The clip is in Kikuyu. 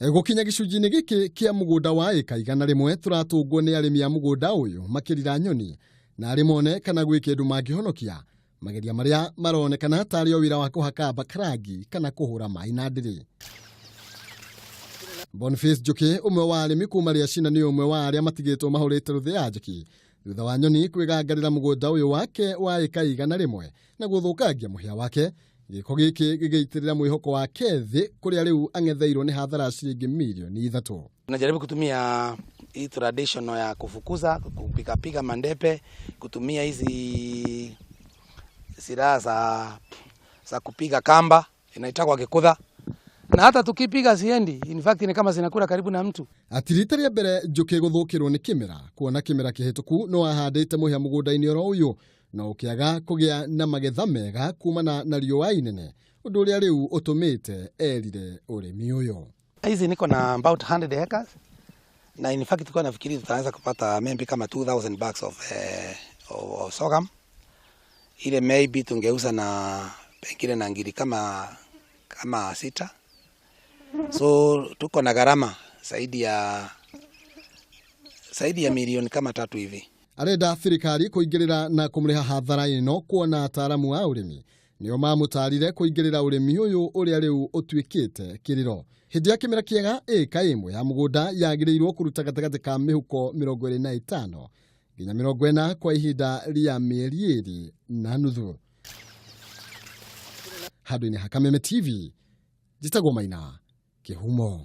Gũkinya gĩcunjĩ-inĩ gĩkĩ kĩa mũgũnda wa ĩka 100 tũratũngwo nĩ arĩmi a mũgũnda ũyũ makĩrira nyoni na arĩ mone kana gwĩ kĩndũ mangĩhonokia mageria marĩa maronekana tarĩ o wĩra wa kũhaka mbakarangi kana kũhũra maĩ na ndĩrĩ. Boniface Njũkĩ, ũmwe wa arĩmi kuma Rĩacina, nĩ ũmwe wa arĩa matigĩtwo mahũrĩte rũthĩa ya njeki thutha wa nyoni kwĩgangarĩra mũgũnda ũyũ wake wa ĩka 100 na gũthũkangia mũhĩa wake. Gĩko gĩkĩ gĩgĩitĩrĩra mwĩhoko wake thĩ kũrĩa rĩu ang'etheirwo nĩ hathara ciringi mirioni 3. Tunajaribu kutumia hii traditional ya kufukuza, kupigapiga mandepe, kutumia hizi silaha za kupiga kamba inaitagwa gikutha, na hata tukipiga siendi. In fact, ni kama zinakula karibu na mtu. Ati rita rĩa mbere Njũkĩ gũthũkĩrwo nĩ kĩmera, kuona kĩmera kĩhĩtũku no ahandĩte mũhĩa mũgũnda-inĩ oro ũyũ na ũkĩaga kũgĩa na magetha mega kumana na riũa inene, ũndũ ũrĩa rĩu ũtũmĩte erire ũrĩmi ũyũ. Hizi niko na about 100 acres na in fact tulikuwa nafikiri tutaanza kupata maybe kama 2000 bags of sorghum, ile maybe tungeuza na pengine na ngiri kama sita, so tuko na gharama zaidi ya milioni kama 3 hivi. Arenda thirikari kũingĩrĩra na kũmũrĩha hathara ĩno, kuona ataaramu a ũrĩmi nĩo mamũtarire kũingĩrĩra ũrĩmi ũyũ ũrĩa rĩu ũtuĩkĩte kĩrĩro. Hĩndĩ ya kĩmera kĩega, ĩka ĩmwe ya mũgũnda yagĩrĩirwo kũruta gatagatĩ ka mĩhuko 25 nginya 40 kwa ihinda rĩa mĩeri 2.5. Handũ-inĩ ha Kameme TV, njĩtagwo Maina Kĩhumo.